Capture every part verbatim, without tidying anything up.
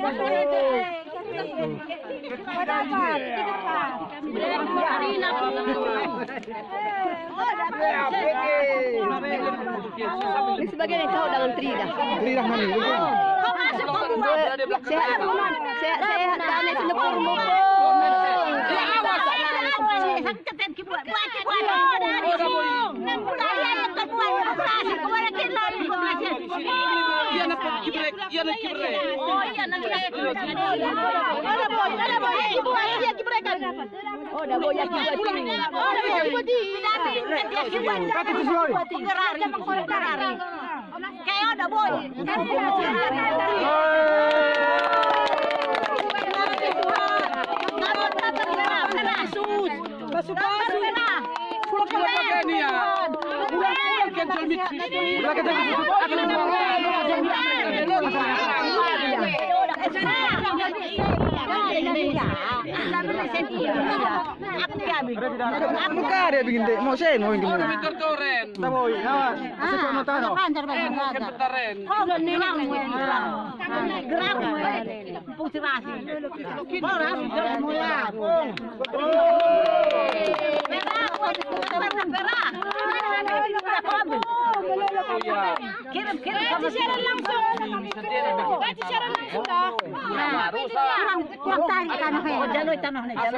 Ini sebagai kau dengan Trida. Trida mana? Kau masuk, kau buat. Sehat, sehat, sehat, kami senepur mumpung. Ia na kibrek, ia na kibrek. Oh, ia na kibrek. Ada boy, ada boy, ia kibrek, ia kibrek. Oh, ada boy, ia kibrek. Oh, ada boy, ia kibrek. Kata sesuai. Pengerari. Pengerari. Kayak ada boy. Masuk, masuk. Pulang ke ni ya. Pulang ke Jolmit. Aku dia bikin dek, mau sen, mau bikin. Orang Victor Torren. Kita boy, awas. Asik mau tano. Panjar, panjar, panjar. Victor Torren. Oh, gerak. Gerak. Putirasi. Orang sudah mulai. Kirim, kirim. Siaran langsung. Siaran langsung dah. Kurang, kurang tarik kan, he. Jalo tanoh ne, jalo.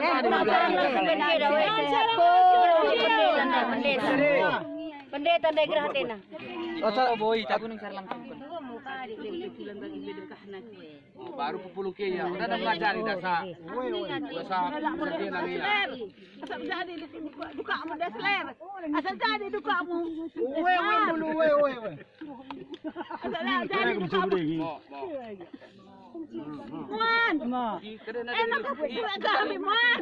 Pendeta, pendeta, pendeta, pendeta. Pendeta. Oh, boy, tapi ning siaran langsung. Oh, baru pepuluh ke ya. Udah ada mengajari dasar. Dasar sekian lagi ya. Asal jadi dukamu, Desler. Asal jadi dukamu. Uwe, uwe, bulu, uwe, uwe, uwe. Asal jadi dukamu. Mo, mo. Muan. Enak apa kami, Muan?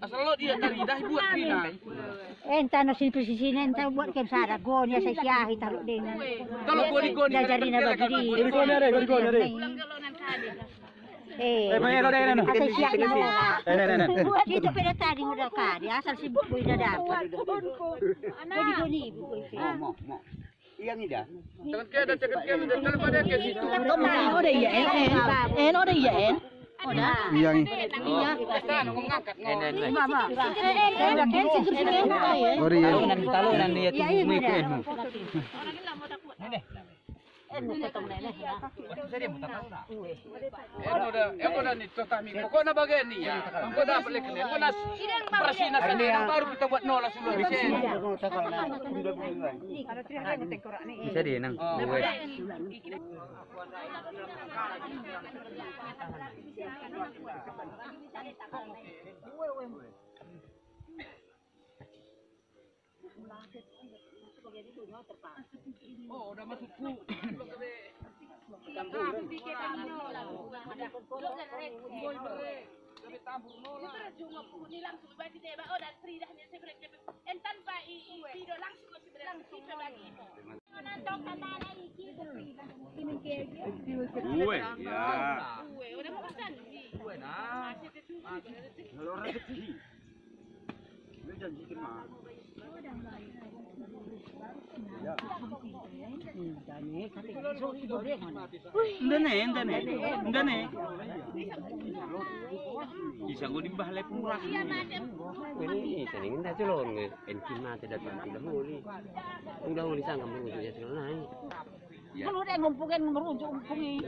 Asal lo dia tadi dah buat pina. Enta no sini persisina, enta buat kem sada goni, asa siahi taruh dena. Kalau goni-goni, jajarina bagi dia. Goni-goni ada, goni-goni ada. Eh, eh, main roda ini, no. Asa siahi no. Eh, nah, nah, nah. Buat itu peda tadi modal kari, asal sibuk boy dah dapat. Goni-goni, boy. Mo, mo, mo. Ia ngidah. Jangan ke ada, jangan ke ada, jangan pada ke situ. Oda ia en, en. En, oda ia en. Oda. Ia ngi. Ia. Oda ia. Talonan, talonan ia tu mik en. Eno da, eno da ni toh kami. Pokokna bagen ni ya. Engko dapet lek ni, engko nas bersih nas ni, baru kita buat nola sudah. Bisa di nang. Oh. Oh, udah masuk ku. Uwe, ya. Uwe, udah mau pesan. Uwe, nah. Kalau rezeki. Ndene, ndene, ndene. Isa nggo dimbah le pura. Ini isa ning nda celon nge, enkin mate datang udah muli. Udah muli sangka merujuk ya celon nai. Kalau udah ngumpulin merujuk ngumpulin.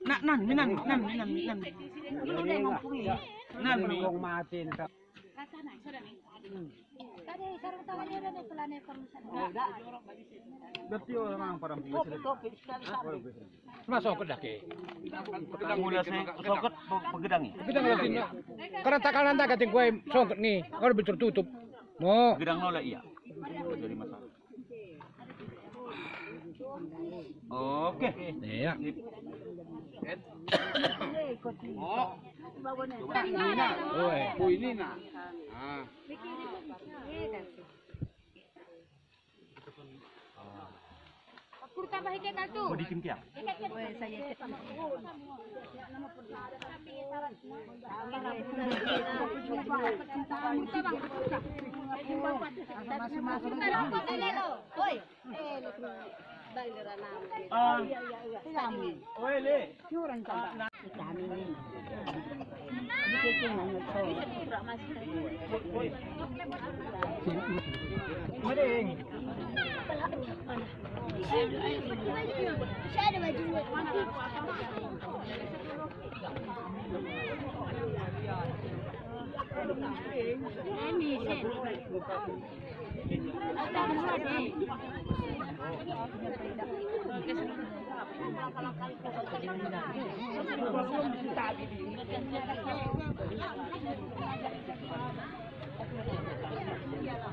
Nak nan, nan, nan, nan, nan. Kalau udah ngumpulin. Nan, nan. Tadi sarung tangannya udah nih, pelane perlu sana. Berarti orang parang. Kopi, kopi, sekali satu. Mas songket dah ke. Mula songket pegedangi. Pegedangi. Karena tak kalah tak kating kue songket ni, kalau tertutup. Mo. Gedang nola ia. Jadi masalah. Oke. Iya. Oh. Coba ini nah. Oh, ini nah. Ah. Kurang tambah ikan tu. Mau bikin tiang. Oi. Ah.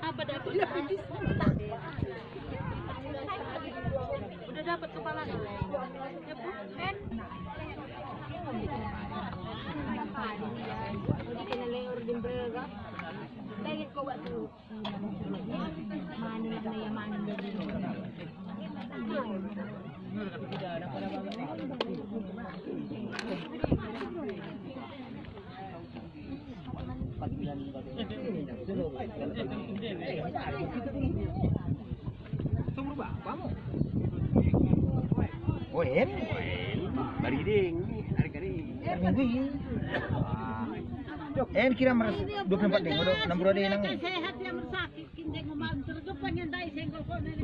Apa dapat? Udah dapat kepalanya. Ya, Bu. Sumur bapa mo? Oh, en. Bari deng, hari-hari. En kira meres dua puluh empat deng, oda enam puluh deng nang. Sehat ya, mersakit, kinjeng umat, tergepan yang dai senggol kau nani.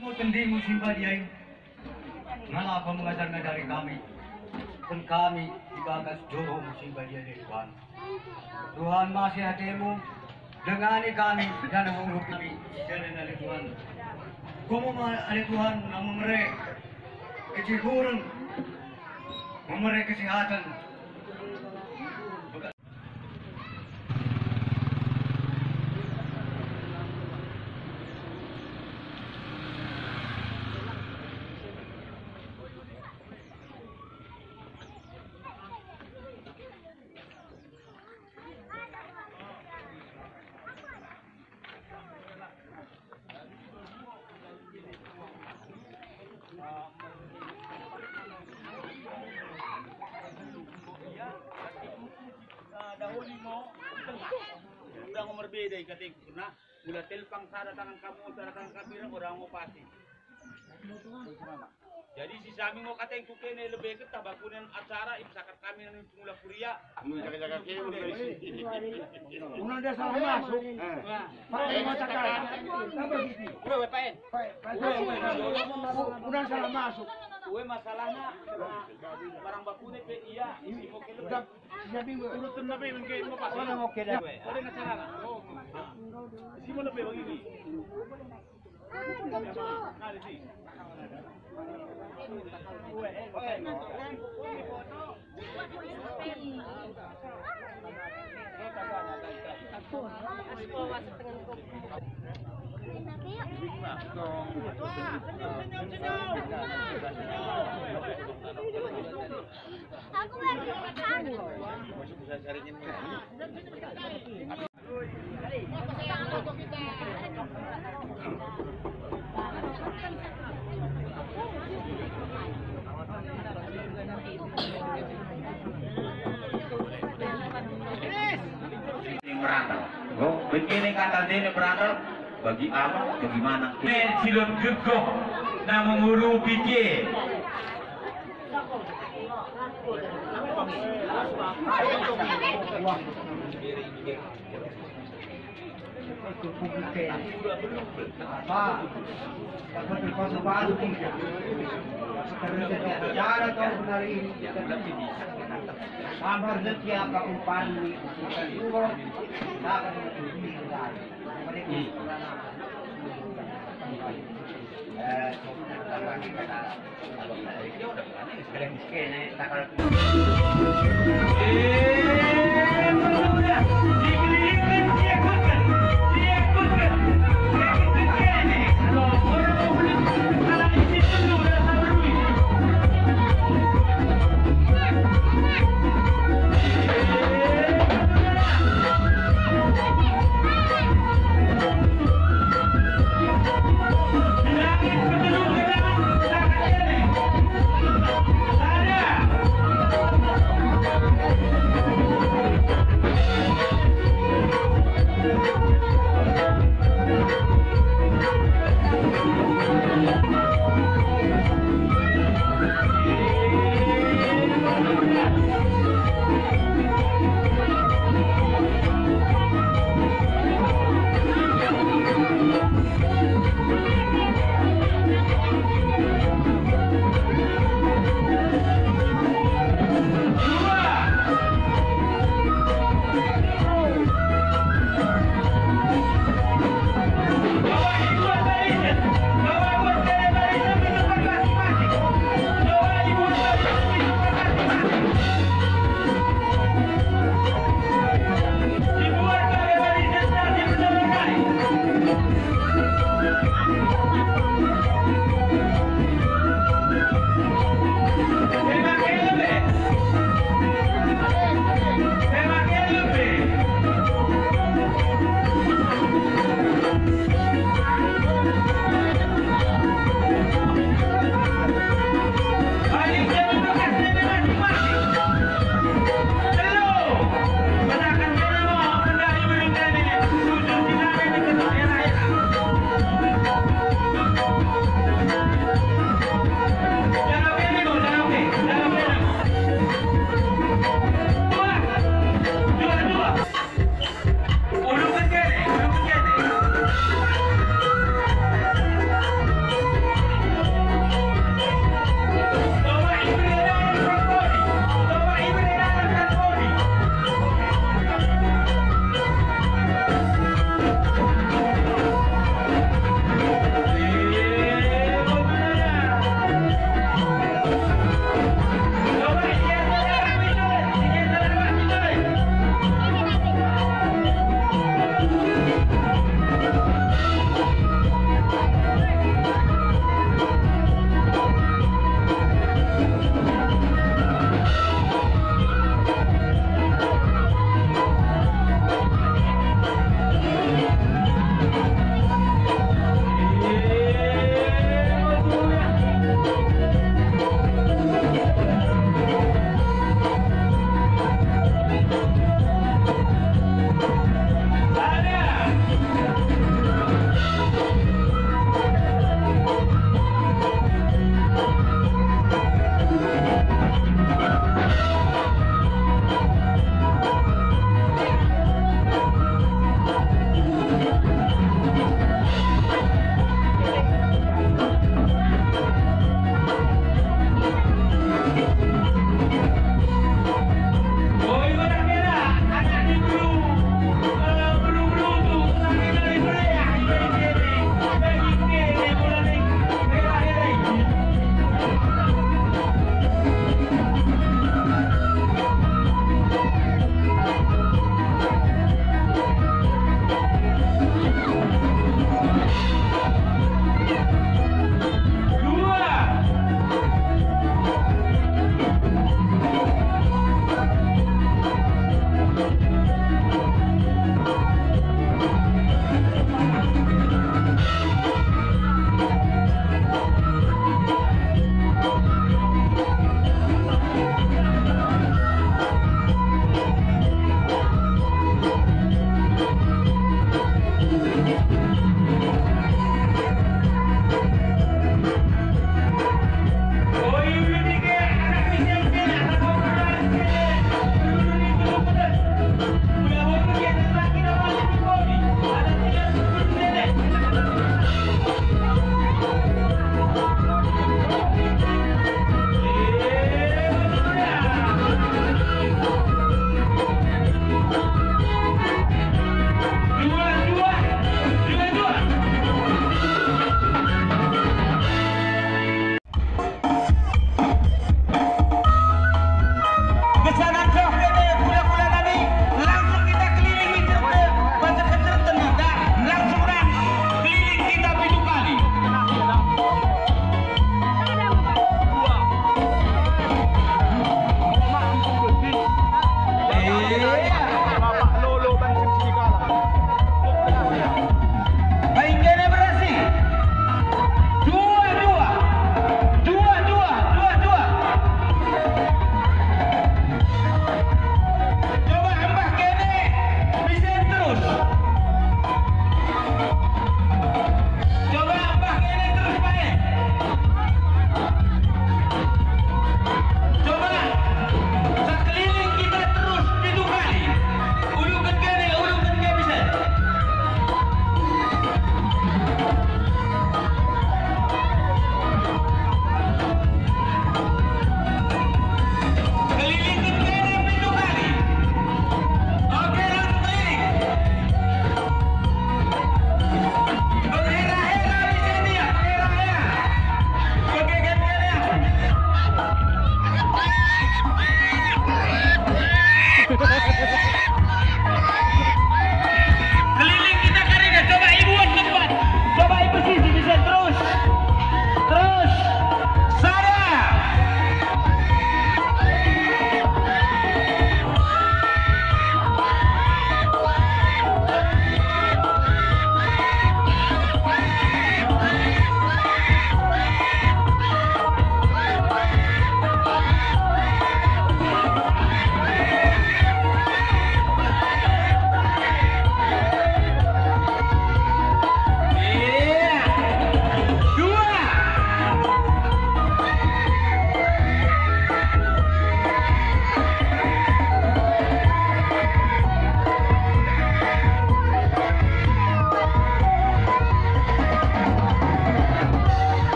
Mo tendi musim badia i, ngalapa mengajar-ngajari kami, pen kami ibagas joro musim badia i, Tuhan. Tuhan masih atemu, dengani kami, janah urupi kami, sian ale Tuhan. Komo ma ale Tuhan, na memere kecihuren, memere kesehatan. Dahulu mo, udah ngo merbeda i katengku, karna mula telpang sada tangan kamu, sada tangan kami, orang ngo pasti. Jadi sisami ngo katengku kene lebih ketah bakunen acara ipesakat kami nang pengula kuria. Unang dia salah masuk. Pak, unang salah masuk. Ue masalahna, barang bakune pe ia, isi mo ke lebih. Uruten na pe nengke mo pas. Oke dah. Oke, acarana. Isi mo lebih begini. Aku lagi. Merantau. Oh, begini kata dene merantau. Bagi apa? Bagaimana? Men silon gegoh na mengurupi kie.